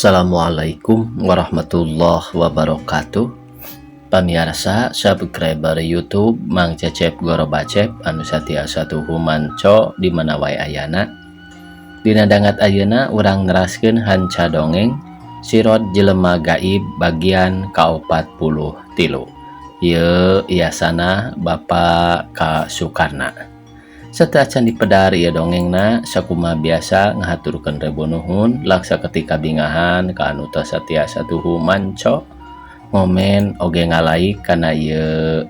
Assalamualaikum warahmatullahi wabarakatuh. Pamiarsa subscriber YouTube Mang Cecep Gorobacep anu satiasa tuhu manco di mana wae ayana. Dina dangat ayeuna urang neraskeun hanca dongeng Sirot Jelema Gaib bagian ka-43. Ieu iasana Bapak K. Sukarna. Sateuacan dipedar ieu dongengna sakumaha biasa ngahaturkeun rebu nuhun laksa ketika bingahan ka anu tos satiasa tuhu manco ngomen oge ngalaik kana ieu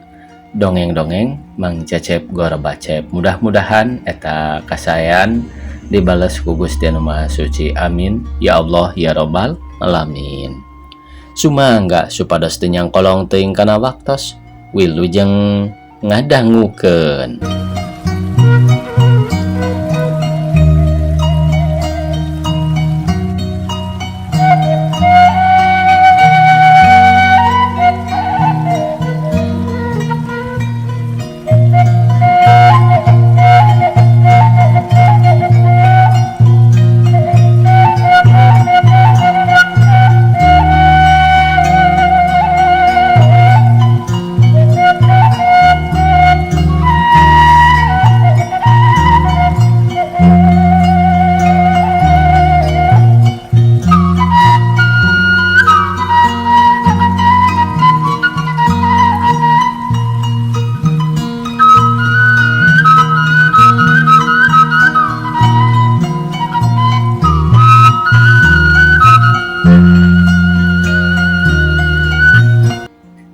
dongeng-dongeng Mang Cecep Gorobacep. Mudah-mudahan eta kasaean dibales ku Gusti Anu Maha Suci. Amin ya Allah ya Robbal alamin. Sumangga supados teu nyangkolong teuing kana waktos wilujeng ngadangukeun.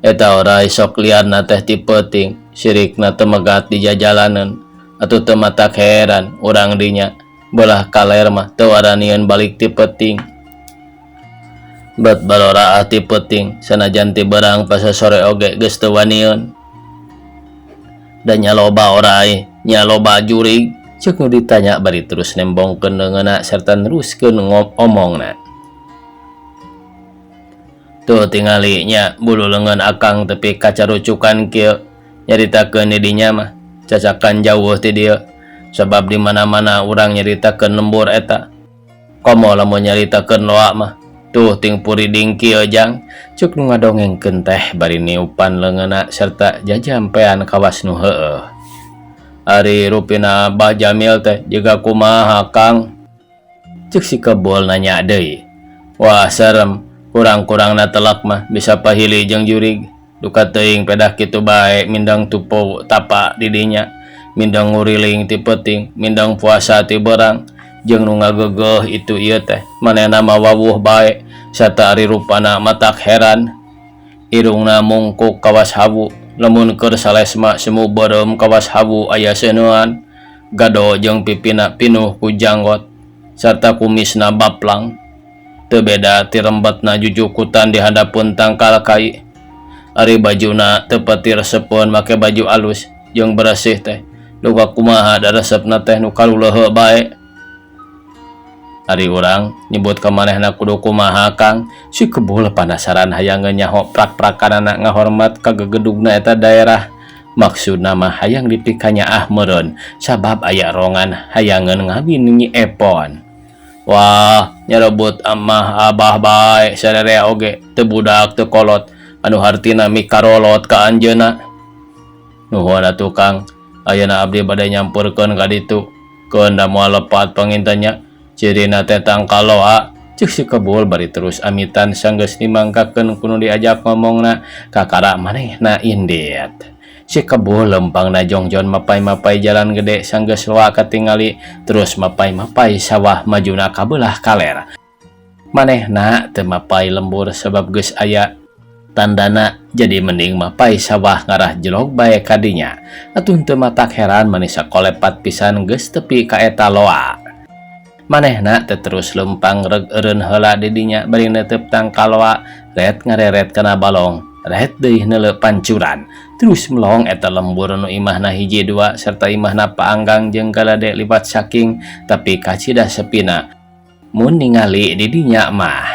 Eta orai sok liarna teh ti peuting, sirikna teu megat di jajalaneun. Atuh teu matak heran urang dinya belah kaler mah teu waranieun balik ti peuting. Bet baloraah ti peuting sanajan ti beurang pasasore oge geus teu wanieun. Da nya loba orai, nya loba jurig, ceuk nu ditanya bari terus nembongkeun leungeunna sarta neruskeun omongna. Tuh tingali nya bulu leungeun akang tepi kacarucukan kieu nyaritakeun di dinya mah cacakan jauh ti dieu sabab di mana-mana urang nyaritakeun lembur eta. Komo lamun nyaritakeun loa mah tuh ting puriding kieu jang, ceuk nu ngadongengkeun teh bari niupan leungeunna serta jajampean kawas nu heueuh. Ari rupina Abah Jamil teh jiga kumaha Kang? Ceuk si kebul nanya deui. Wah serem, kurang-kurangna telak mah bisa pahili jeung jurig. Duka teuing pedah kitu bae mindang tupo tapa di dinya, mindang nguriling ti peuting, mindang puasa ti beurang, jeung nu ngagegeuh itu ieu teh manehna mah wawuh bae sarta ari rupana matak heran. Irungna mungkuk kawas hawu, lamun keur salesma semu beureum kawas hawu aya seuneuan, gado jeung pipina pinuh ku janggot sarta kumisna baplang. Teu beda ti rembetna jujukutan di handapeun tangkal kai. Ari bajuna teu peti resepeun make baju alus jeung beresih teh. Duka kumaha da resepna teh nu kaluleuheu bae. Ari urang nyebut ka manehna kudu kumaha Kang? Si kebul panasaran hayangeun nyaho prak-prakanana ngahormat ka gegedugna eta daerah. Maksudna mah hayang dipikanyaah meureun sabab aya rongan hayangeun ngawin Nyi Epon. Wah, nyarebut amah abah bae sararea oge teu budak teu kolot anu hartina mikarolot ka anjeunna. Nuhun atuh Kang, ayeuna abdi bade nyampurkeun ka ditu. Keun da moal lepat pangintennya, cirina teh tangkaloa. Ceuk si kebul bari terus amitan sanggeus dimangkakeun ku nu diajak ngomongna kakara manehna indit. Si kebul lempangna jongjon mapai-mapai jalan gede sanggeus loa katingali terus mapai-mapai sawah majuna kabelah kaler. Manehna teu mapai lembur sebab geus aya tandana jadi mending mapai sawah ngarah jelog bae kadinya. Atuh teu matak heran manisa kolepat pisan geus tepi ka eta loa. Manehna teu terus lempang reg eureun heula di dinya bari neuteup tangkaloa ret ngareret kana balong ret deui neuleuh pancuran. Terus melong eta lembur nu imahna hiji dua serta imahna paanggang jeung galade liwat saking tapi kacida sepina mun ningali di dinya mah.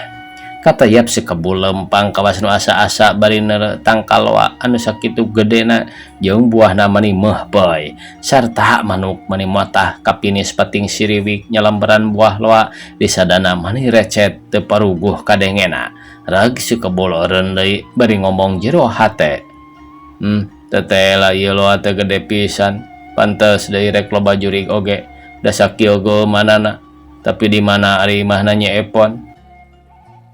Katayap si kebul lempang kawas nu asa-asa bari neureuh tangkal loa anu sakitu gedena jeung buahna mani meuhpeuy sarta manuk mani motah kapinis pating siriwik nyalamberan buah loa disadana mani recet teu paruguh kadengena. Reg si kebul eureun deui bari ngomong jero hate. Teteh lah ieu loa teh gede pisan pantes deui rek loba jurig oge da sakieu geumanana tapi di mana ari imahna Nyi Epon.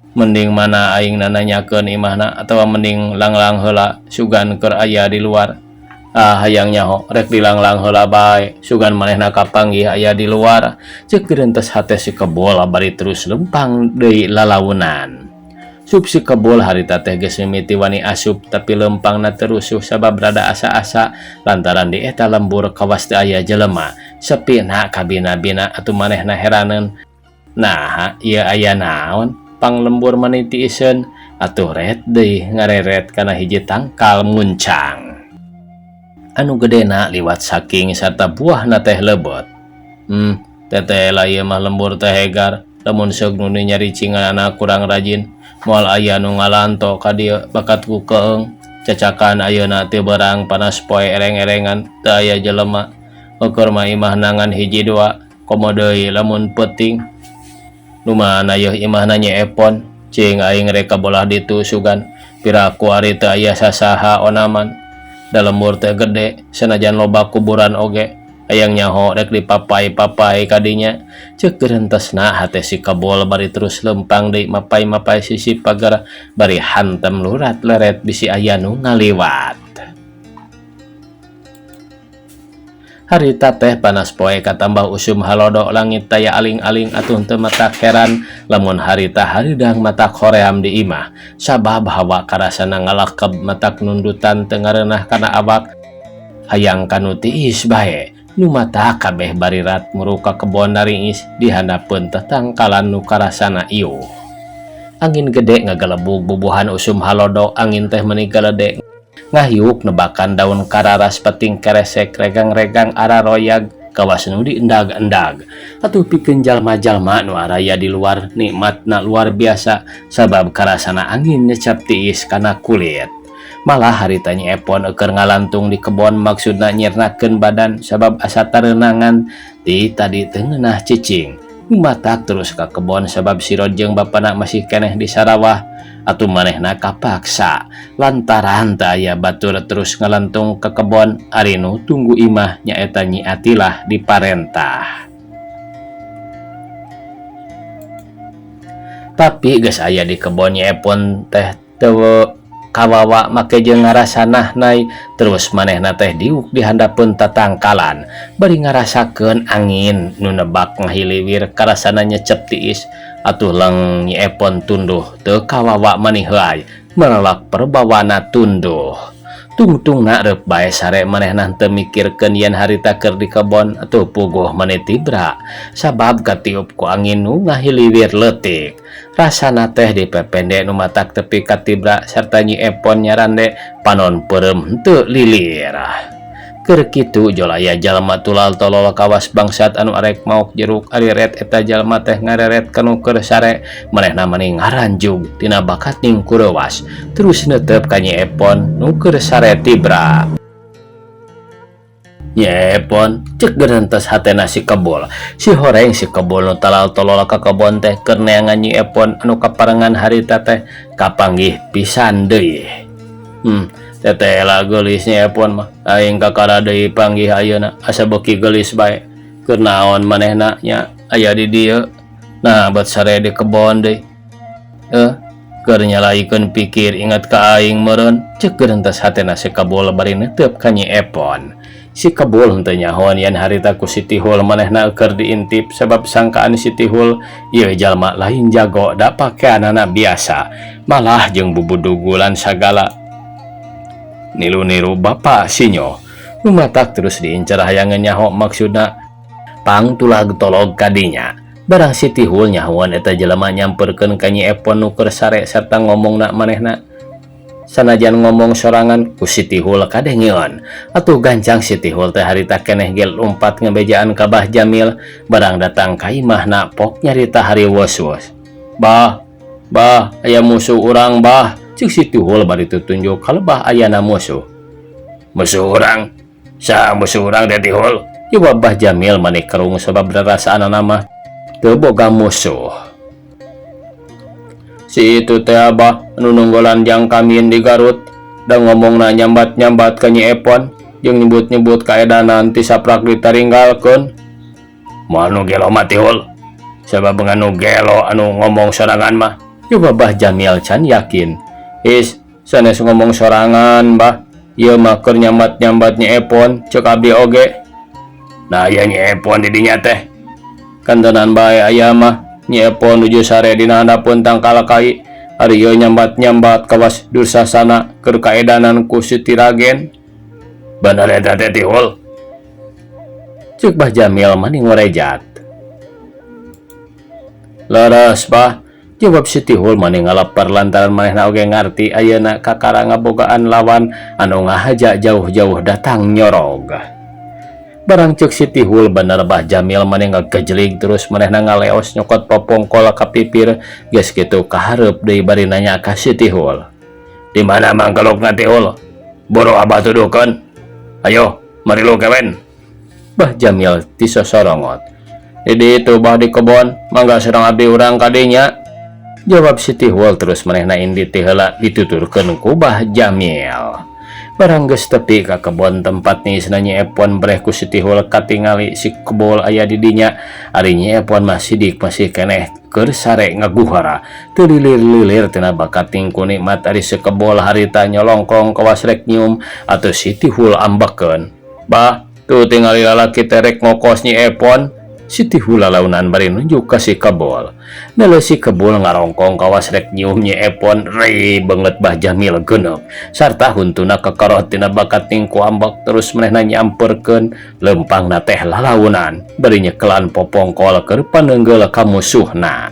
Mending mana aing nananyakeun imahna atawa mending langlang heula sugan keur aya di luar. Ah hayang nyaho rek dilanglang heula bae sugan manehna kapanggih aya di luar. Ceuk geurentes hate si kebol bari terus lempang deui lalaunan. Sup si kebol harita teh geus mimiti wani asup tapi lempangna teu rusuh sabab rada asa-asa lantaran di eta lembur kawas teu aya jelema. Sepina kabina-bina atuh manehna heraneun. Naha ieu aya naon? Pang lembur mani tiiseun atuh ret deui ngareret kana hiji tangkal muncang. Anu gedena liwat saking sarta buahna teh leubet. Teteh lah ieu mah lembur teh hegar lamun seug nu nyaricinganana kurang rajin moal aya nu ngalanto ka dieu bakat ku keung cacakan ayeuna teu berang panas poe ereng-erengan teu aya jelema eueur mah imahna ngan hiji dua komo deui lamun peuting. Nu mana yeuh imahna Nyi Epon cing aing rek ka bolah ditu sugan piraku ari teu aya sasaha onaman da lembur teh gede sanajan loba kuburan oge hayang nyaho rek dipapai-papai kadinya. Ceuk geurentesna hate si kebol bari terus lempang deui mapai-mapai sisi pagar bari hantem lurat leret bisi aya nu ngaliwat. Harita teh panas poe katambah usum halodo langit taya aling-aling atuh teu matak heran lamun harita hareudang matak hoream di imah sabab hawa karasana ngalakeb matak nundutan teu ngareunah kana awak hayang kanu tiis bae nu matak kabeh barirat muru ka kebon naringis di handapeun tetangkalan nu karasana iuh. Angin gede ngagelebug bubuhan usum halodo angin teh meuni galede ngahiuk nebakan daun kararas peting keresek regang-regang araroyag kawas nu diendag-endag atuh pikeun jalma-jalma nu araya di luar nikmatna luar biasa sabab karasana angin nyecap tiis kana kulit. Malah harita Nyi Epon eueur ngalantung di kebon maksudna nyirnakeun badan sabab asa tareunangan ti tadi teu ngeunah cicing. Matak terus ka kebon sabab sirod jeung bapana masih keneh di sarawah atuh manehna kapaksa lantaran teu aya batur terus ngalantung ka kebon ari nu tunggu imah nyaeta Nyi Atilah diparentah. Tapi geus aya di kebon Nyi Epon teh teu kawawa make jeung ngarasanah nay terus manehna teh diuk di handapeun tatangkalan bari ngarasakeun angin nu nebak ngahiliwir karasana nyecep tiis atuh leng Nyi Epon tunduh teu kawawa mani heuay melelak perbawana tunduh. Tungtungna reup bae sare manehna teu mikirkeun yen harita keur di kebon atuh puguh mani tibra sabab katiup ku angin nu ngahiliwir leutik. Rasana teh dipepende nu matak tepi ka tibra sarta Nyi Epon nyarande panon peureum henteu lilir. Keur kitu jol aya jalma tulal tolol kawas bangsat anu arek maok jeruk ari ret eta jalma teh ngareret kanu keur sare manehna mani ngaranjug tina bakat ning kureuwas terus neuteup ka Nyi Epon nu keur sare tibra. Nyi Epon ceuk geurentes hatena si kebol. Si horeng si kebol nu talal tolol ka kebon teh keur neangan Nyi Epon anu kaparengan harita teh kapanggih pisan deui. Teteh lah geulis Nyi Epon mah aing kakara deui panggih ayeuna asa beuki geulis bae. Keur naon manehna nya aya di dieu. Nah bet sare di kebon deui. Keur nyalaikeun pikir ingat ka aing meureun ceuk geurentes hatena si kebol bari neuteup ka Nyi Epon. Si kebol henteu nyahoan yen harita ku si Tihul manehna keur diintip sabab sangkaan si Tihul ieu jalma lain jago da pakeanana biasa malah jeung bubudugulan sagala. Niru-niru bapa sinyo nu matak terus diincar hayangeun nyaho maksudna pang tulag tolog kadinya. Barang si Tihul nyahoan eta jelema nyamperkeun ka Nyi Epon nu keur sare sarta ngomongna manehna. Sanajan ngomong sorangan ku si Tihul kadengeun. Atuh gancang si Tihul teh harita keneh ge lumpat ngebejaan ka Bah Jamil barang datang ka imahna pok nyarita hari wos-wos. Bah, Bah, aya musuh urang bah. Cik si Tihul bari tutunjuk ka lebah ayana musuh. Musuh urang? Saha musuh urang teh Tihul? Jawab Bah Jamil mani kerung sabab rarasaanana mah teu boga musuh. Si itu teh Abah anu nunggulan jang kamin di Garut da ngomongna nyambat-nyambat ka Nyi Epon jeung nyebut-nyebut kaedanan ti saprak ditaringgalkeun. Moal nu gelo mah Tihul. Sabab anu gelo anu ngomong sorangan mah. Jawab Bah Jamil can yakin. Is, sanes ngomong sorangan Bah. Ieu mah keur nyambat-nyambat Nyi Epon ceuk abdi oge. Nah aya Nyi Epon di dinya teh. Kantenan bae aya mah. Nyi Epon nuju sare dina handapeun tangkal kai. Ari ieu nyambat-nyambat kawas Dursasana keur kaedanan ku si Tiragen. Bener eta teh Tihul. Ceuk Bah Jamil mani ngorejat. Leres Bah, jawab si Tihul mani ngaleper lantaran manehna oge ngarti ayeuna kakara ngabogaan lawan anu ngahaja jauh-jauh datang nyorog. Barang ceuk si Tihul bener Bah Jamil mani ngagejlig terus manehna ngaleos nyokot popongkol ka pipir geus kitu kahareup deui bari nanya ka si Tihul. Di mana mangkelukna Tihul? Buru Abah tuduhkeun. Ayo, marilu kewen. Bah Jamil tisosorongot. Di ditu bah di kebon, mangga sareng abdi urang ka dinya. Jawab si Tihul terus manehna indi ti heula dituturkeun ku Bah Jamil. Barang geus tepi ka kebon tempat niisna Nyi Epon breh ku si Tihul katingali si kebol aya di dinya. Ari Nyi Epon mah sidik masih keneh keur sare ngaguhara. Teu lilir-lilir tina bakat tingku nikmat ari si kebol harita nyolongkong kawas rek nyium atuh si Tihul ambekeun. Bah, tuh tingali lalaki teh rek ngokos Nyi Epon. Si Tihul lalaunan bari nunjuk ka si kebol. Nele si kebol ngarongkong kawas rek nyium Nyi Epon, rei beungeut Bah Jamil geuneup. Sarta huntuna kekerot tina bakat tingku ambek terus manehna nyamperkeun lempangna teh lalaunan bari nyekelan popongkol keur paneunggeul ka musuhna.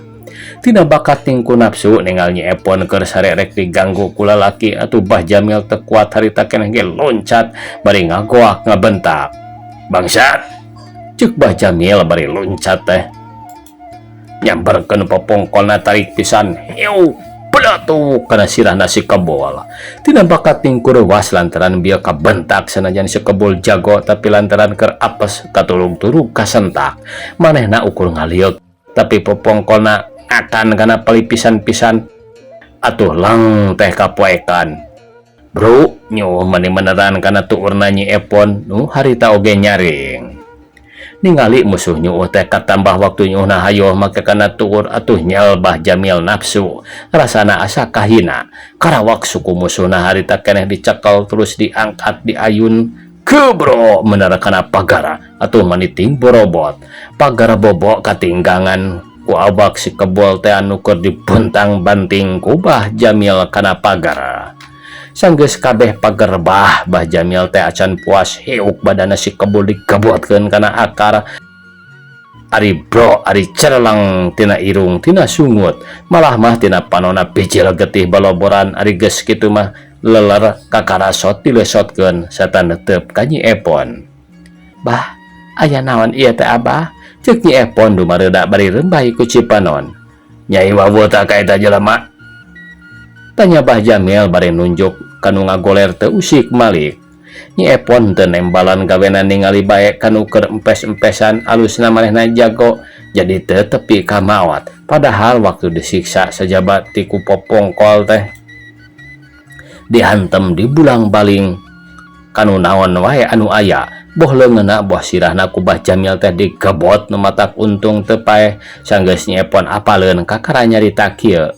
Tina bakat tingku nafsu ningal Nyi Epon keur sare rek diganggu ku lalaki atuh Bah Jamil teu kuat harita keneh ge loncat bari ngagoak ngabentak. Bangsat! Ceuk Bah Jamil bari loncat teh. Nyamperkeun popongkolna tarik pisan. Hiu! Belatuk kana sirahna si kebol. Tina bakat tingku reuas lantaran bieu kabentak sanajan si kebol jago tapi lantaran keur apes katulung-turug kasentak. Manehna ukur ngaliuk tapi popongkolna ngakan kana pelipisan-pisan. Atuh lang teh kapoekan. Bro, nyuh mani meneran kana tuurna Nyi Epon nu harita oge nyaring. Ningali musuh nyuuh teh katambah waktu nyuuhna hayoh make kana tuur atuh nyel Bah Jamil nafsu. Rasana asa kahina. Karawak suku musuhna harita keneh dicekel terus diangkat diayun. Kebro menara kana pagara atuh maniting borobot. Pagara bobok katinggangan ku awak si kebol teh anu keur dibuntang-banting ku Bah Jamil kana pagara. Sanggeus kabeh pager bah, Bah Jamil teh acan puas hiuk badana si kebol digebotkeun kana akar. Ari bro, ari cerlang tina irung tina sungut, malah mah tina panona bijil getih baloboran ari geus kitu mah leler kakarasot dilesotkeun sarta netep ka Nyi Epon. Bah, aya naon ieu teh Abah? Ceuk Nyi Epon dumareuda bari rembay ku cipanon. Nyai wawuh tah ka eta jelema? Tanya Bah Jamil bari nunjuk kanu ngagoler teu usik malik. Nyi Epon teu nembalan gawena ningali bae kanu keur empes-empesan alusna manehna jago jadi teu tepi ka maot. Padahal waktu disiksa sajaba ti ku popongkol teh dihantem dibulang-baling kanu naon wae anu aya. Boh leungeunna boh sirahna ku Bah Jamil teh digebot nu matak untung teu paeh. Sanggeus Nyi Epon apaleun kakara nyarita kieu.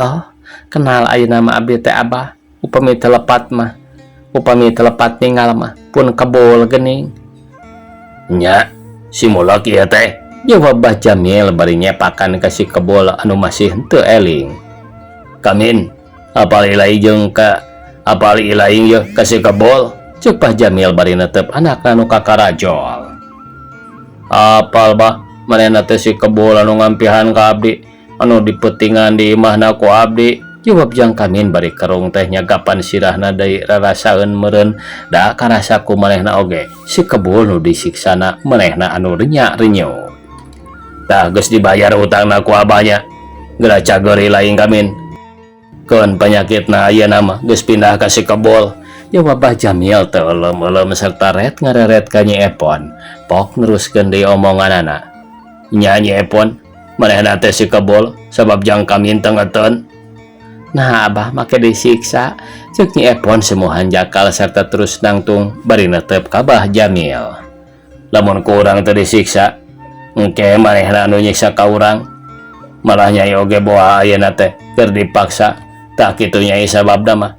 Oh, kenal ayeuna mah abdi teh Abah. Upami teu lepat mah, upami teu lepat ninggal mah pun kebol geuning. Nya, si mulak ieu teh. Jawab Bah Jamil bari nyepakan ka si kebol anu masih henteu eling. Kamin, apal ilai jeung ka apal ilaing yeuh ka si kebol. Ceuk Bah Jamil bari netep anakna nu kakarajol. Apal bah, manehna teh si kebol anu ngampihan ka abdi, anu dipetingan di imahna ku abdi. Jawab Jang Kamin bari kerung teh nyagapan sirahna deui rarasaeun meureun da karasa ku manehna oge si kebol nu disiksana manehna anu renya-renyu. Tah geus dibayar hutangna ku abahnya. Geura cageur lain kamin. Keun panyakitna ayeuna mah geus pindah ka si Kebol. Jawab Bah Jamil teu eulem-eulem serta ret ngareret ka Nyi Epon. Pok neruskeun deui omonganana. Nya Nyi Epon, manehna teh si Kebol sabab jang kamin teu ngeteun. Nah abah make disiksa, cek Nyi Epon semu hanjakal serta terus nangtung bari netep ka Bah Jamil. Lamun ku urang teu disiksa, engke manehna anu nyiksa ka urang. Malah nyai oge boa ayeuna teh keur dipaksa, tah kitu nyai sababna mah.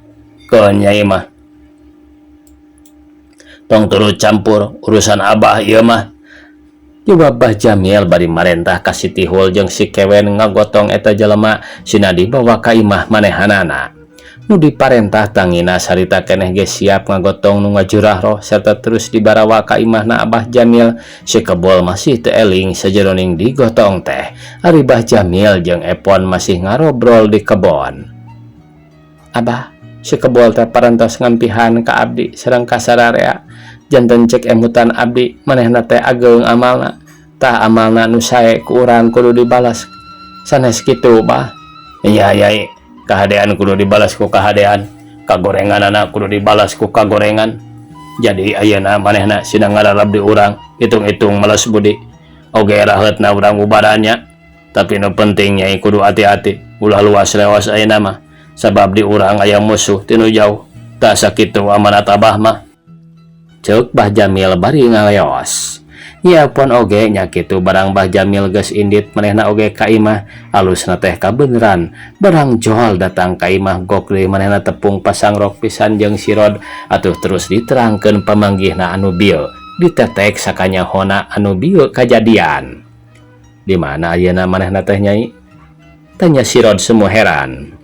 Keun nyai mah. Tong turut campur urusan abah ieu mah. Jawab Bah Jamil bari marentah ka si Tihul jeung si Kewen ngagotong eta jelema sina dibawa ka imah manehanana. Nu diparentah tangina sarita keneh ge siap ngagotong nu ngajurah roh serta terus dibarawa ka imahna Abah Jamil. Si Kebol masih teu eling sajeroning digotong teh. Ari Bah Jamil jeung Epon masih ngarobrol di kebon. Abah, si Kebol teh parantos ngampihan ka abdi sareng ka sararea. Janten cek emutan abdi manehna teh ageung amalna. Tah amalna nu sae ku urang kudu dibalas sanes kitu bah. Iya yai, kahadean kudu dibalas ku kahadean, kagorenganana kudu dibalas ku kagorengan. Jadi ayeuna manehna sina ngalalap di urang, hitung-hitung malas budi. Oge raheutna urang ubarannya. Tapi nu penting nyai kudu hati-hati, ulah luas lewas ayeuna mah. Sabab di urang aya musuh tinu jauh. Tah sakitu amanat abah mah. Ceuk Bah Jamil bari ngaleos. Nya pon oge nya kitu barang Bah Jamil geus indit manehna oge ka imah, alusna teh kabeneran. Barang jol datang ka imah gok deui manehna tepung pasangrok pisan jeung sirod atuh terus diterangkeun pamanggihna anu bieu. Ditetek sakanyahona anu bieu kajadian. Di mana ayeuna manehna teh nyai? Tanya sirod semu heran.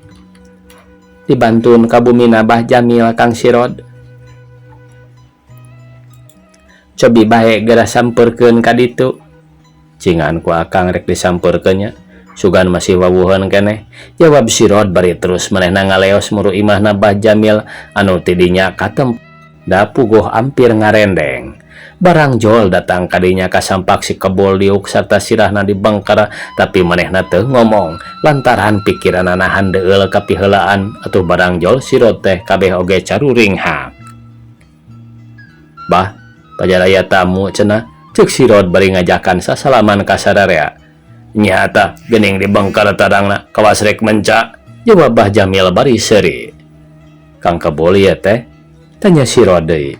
Dibantun ka bumina Bah Jamil Kang Sirod. Cobi bae geura sampeurkeun ka ditu. Cingan ku akang rek disampeurkeun nya. Sugan masih wawuheun keneh. Jawab Sirod bari terus manehna ngaleos muru imahna Bah Jamil anu tidinya katempo da puguh ampir ngarendeng. Barang jol datang kadinya kasampak si Kebol diuk serta sirahna dibengker tapi manehna teu ngomong lantaran pikiranana handeul kapiheulaan atuh barang jol Sirod teh kabeh oge caruringhak. Bah, pajaraya tamu cenah, cek Sirod bari ngajakan sasalaman ka sararea. Nyata geuning dibengker tarangna kawas rek menca, jawab Bah Jamil bari seuri. Kang Kebol ieu teh? Tanya Sirod deui.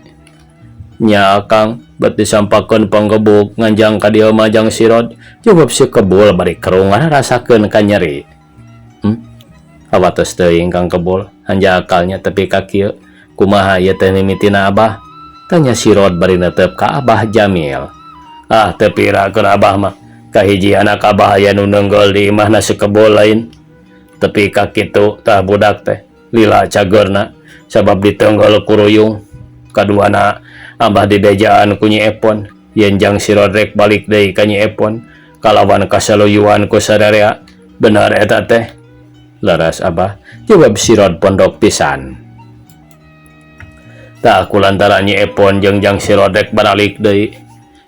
Nya Kang, bet disampakeun panggebuk nganjang ka dieu mah jang Sirod, jawab si Kebol bari kerung ngarasakeun ka nyeri. Hawatos teuing Kang Kebol, hanjakalnya tepi ka kieu. Kumaha ieu teh mimitina Abah? Tanya Sirod bari netep ka Abah Jamil. Ah, teu pira keur Abah mah. Kahiji anak Abah aya nu neunggeul di imahna si Kebol lain. Tepi ka kitu tah budak teh lila cageurna sabab diteunggeul ku ruyung. Kaduana Abah dibejaan ku Nyi Epon yen jang Sirod rek balik deui ka Nyi Epon kalawan kasaluyuan ku sararea. Bener eta teh? Leres Abah, jawab Sirod pondok pisan. Tah kulantaran Nyi Epon jeung jang Sirod rek baralik deui.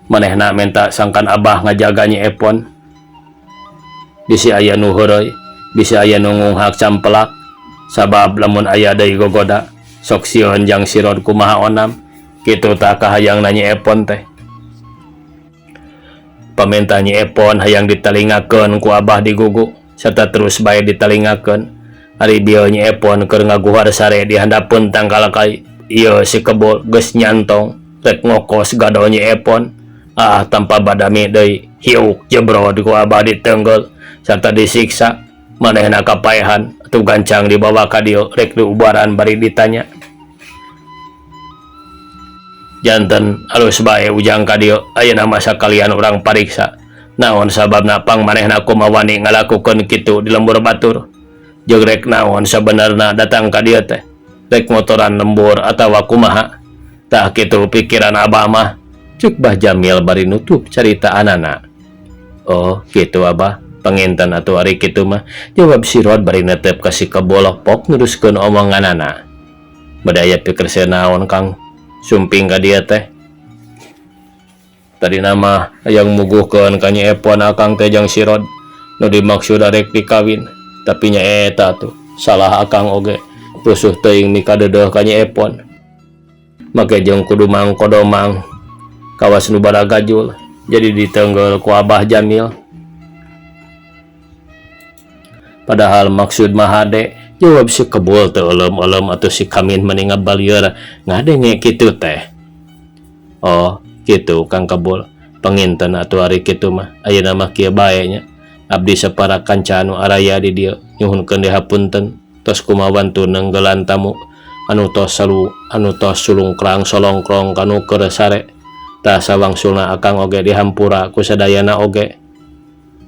Manehna menta sangkan Abah ngajaga Nyi Epon. Bisi aya nu heureuy, bisi aya nu ngunghak campelak. Sabab lamun aya deui gogoda, sok sieun jang Sirod kumaha onam. Kitu tah kahayangna Nyi Epon teh. Pamenta Nyi Epon hayang ditalingakeun ku Abah digugu serta terus bae ditalingakeun. Ari bieu Nyi Epon keur ngaguhar sare di handapeun tangkal kai. Ieu si Kebol geus nyantong rek ngokos gado Nyi Epon. Ah, tanpa badami deui hiuk jebrod ku Abah diteunggeul serta disiksa. Manehna kapaehan atuh gancang dibawa ka dieu rek diubaran bari ditanya. Janten alus bae ujang ka dieu ayeuna mah sakalian urang pariksa. Naon sababna pang manehna kumaha wani ngalakukeun kitu di lembur batur. Jeung rek naon sabenerna datang ka dieu teh. Rek motoran lembur atawa kumaha. Tah kitu pikiran Abah mah. Cek Bah Jamil bari nutup caritaanana. Oh, kitu Abah. Panginten atuh ari kitu mah. Jawab Sirod bari netep ka si Kebol pok neruskeun omonganana. Badaya pikir naon Kang sumping ka dieu teh. Tadi nama hayang muguhkeun ka Nyi Epon akang teh jang Sirod. Nu dimaksud arek dikawin tapi nya eta tuh salah akang oge rusuh teuing mikadeudeuh ka Nyi Epon. Make jeung kudu mangkodomang kawas nu baragajul jadi ditenggel ku Abah Jamil. Padahal maksud mah hade jawab si Kebul teu euleum-euleum atuh si Kamin meni ngabalieur ngadenge kitu teh. Oh, kitu Kang Kebul. Panginten atuh ari kitu mah ayeuna mah kieu bae nya. Abdi sapara kanca anu araya di dieu nyuhunkeun dihapunten tos kumaha wantun neunggelan tamu anu tos salu anu tos sulungkrang solongkrong kanu keur sare. Tah sawangsulna akang oge dihampura ku sadayana oge.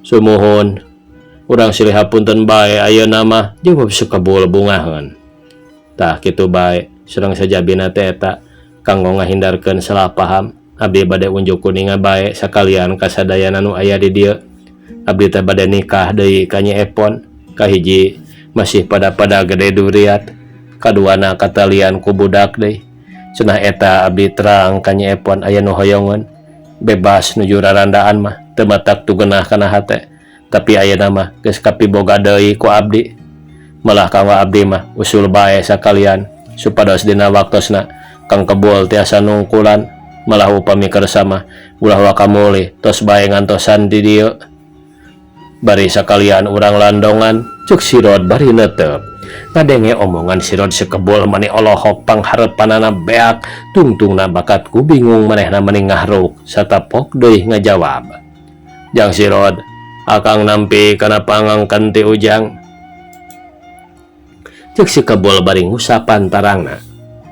Sumuhun urang silih hapunten bae ayeuna mah jawab si Kebul bungaheun. Tah kitu bae sareng sajabina teh eta kanggo ngahindarkeun salah paham abdi bade unjuk kuninga bae sakalian ka sadayana nu aya di dieu. Abdi teh bade nikah deui ka Nyi Epon kahiji masih pada-pada gede duriat kaduana katalian ku budak deui. Cenah eta abdi terang ka Nyi Epon aya nu hoyongeun bebas nuju rarandaan mah teu matak tugenah kana hate tapi ayeuna mah geus kapiboga deui ku abdi. Malah kanggo abdi mah usul bae sakalian supados dina waktosna Kang Kebul tiasa nungkulan malah upami kersa mah ulah waka mulih tos bae ngantosan di dieu. Bari sakalian urang landongan cek Sirod bari netep. Ngadenge omongan Sirod si Kebul mani olohok pangharepanana beak tungtungna bakat ku bingung manehna mani ngahruk satapok deui ngajawab. Jang Sirod, akang nampi kana pangangkeun ti Ujang. Cek si Kebul bari ngusapan tarangna.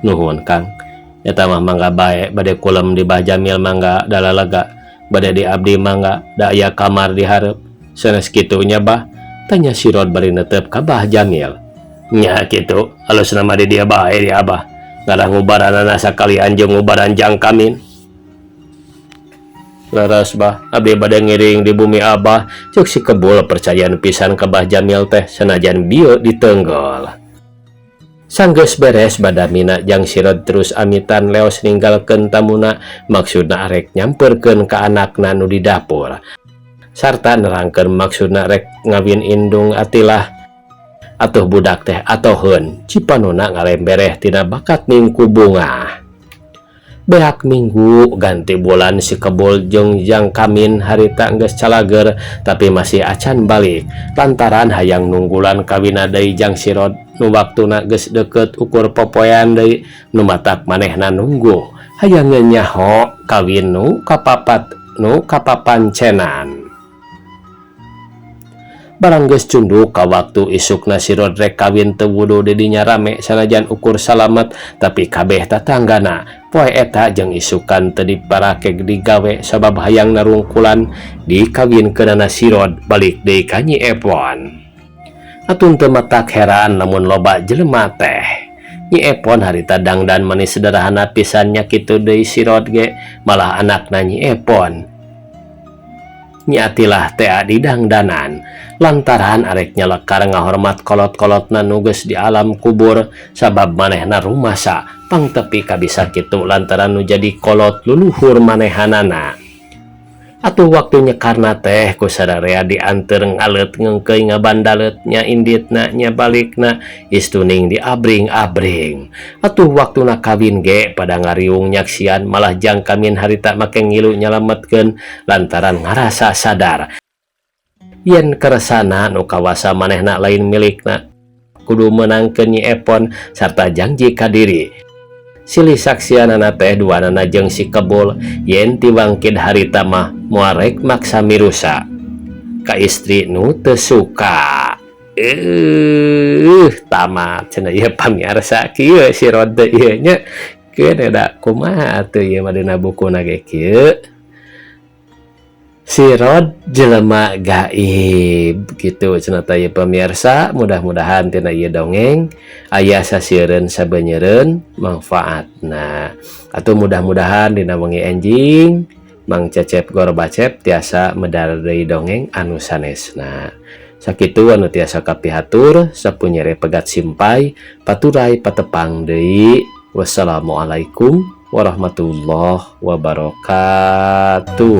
Nuhun Kang, eta mah mangga bae bade kulem di Bah Jamil mangga dalalega, bade di abdi mangga da aya kamar di hareup. Sanes kitu nya Bah, tanya Sirod bari netep ka Bah Jamil. Nya kitu, alusna mah di dieu bae di Abah. Ngarah ngubaranana sakalian jeung ngubaran jang kamin. Leres Bah, abdi bade ngiring di bumi Abah, cek si Kebul percayaan pisan ka Bah Jamil teh sanajan bieu ditenggel. Sanggeus beres badamina jang Sirod terus amitan leos ninggalkeun tamuna maksudna arek nyamperkeun ka anakna nu di dapur. Sarta nerangkeun maksudna rek ngawin indung Atilah. Atuh budak teh atoheun cipanona ngalembereh tina bakat ningku bungah. Beak minggu ganti bulan si Kebul jeung jang kamin harita geus calager tapi masih acan balik lantaran hayang nunggulan kawina deui jang Sirod nu waktuna geus deukeut ukur popoean deui nu matak manehna nunggu hayang nyaho kawin nu kapapat nu kapapancenan. Barang geus cunduk ka waktu isukna Sirod rek kawin teu wudu di dinya rame sanajan ukur salamet tapi kabeh tatanggana poe eta jeung isukan teu diparake digawe sabab hayang narungkulan dikawinkeunana Sirod balik deui ka Nyi Epon. Atun teu matak heran lamun loba jelema teh. Nyi Epon harita dangdan mani sederhana pisan nya kitu deui Sirod ge malah anakna Nyi Epon. Nyi Atilah teh didangdanan lantaran arek nyelekar ngahormat kolot-kolotna nu geus di alam kubur sabab manehna rumasa pangtepi kabisa kitu lantaran nu jadi kolot luluhur manehanana. Atuh waktu nyekarna teh ku sararea dianteur ngaleut ngeungkeuy ngabandalet nya inditna nya balikna istuning diabring-abring. Atuh waktuna kawin ge pada ngariung nyaksian malah jang kamin harita make ngilu nyalametkeun lantaran ngarasa sadar yen keresana nu kawasa manehna lain milikna kudu meunangkeun Nyi Epon sarta janji ka diri. Silih saksianana teh duanana jeung si Kebul yen tiwangkid harita mah moal rek maksa mirusa ka istri nu teu suka. Tamat cenah ieu pamiarsa kieu si Rod teh ieu nya. Keun da kumaha atuh ieu mah dina bukuna ge kieu. Si Rod jelema gaib gitu cenah teh ieu pamiarsa, mudah-mudahan tina ieu dongeng aya sasieureun sabeunyereun manfaatna. Atuh mudah-mudahan dina wengi enjing Mang Cecep Gorbacep tiasa medar deui dongeng anu sanesna. Sakitu anu tiasa kapihatur sapunyere pegat simpai paturai patepang deui. Wassalamualaikum warahmatullahi wabarakatuh.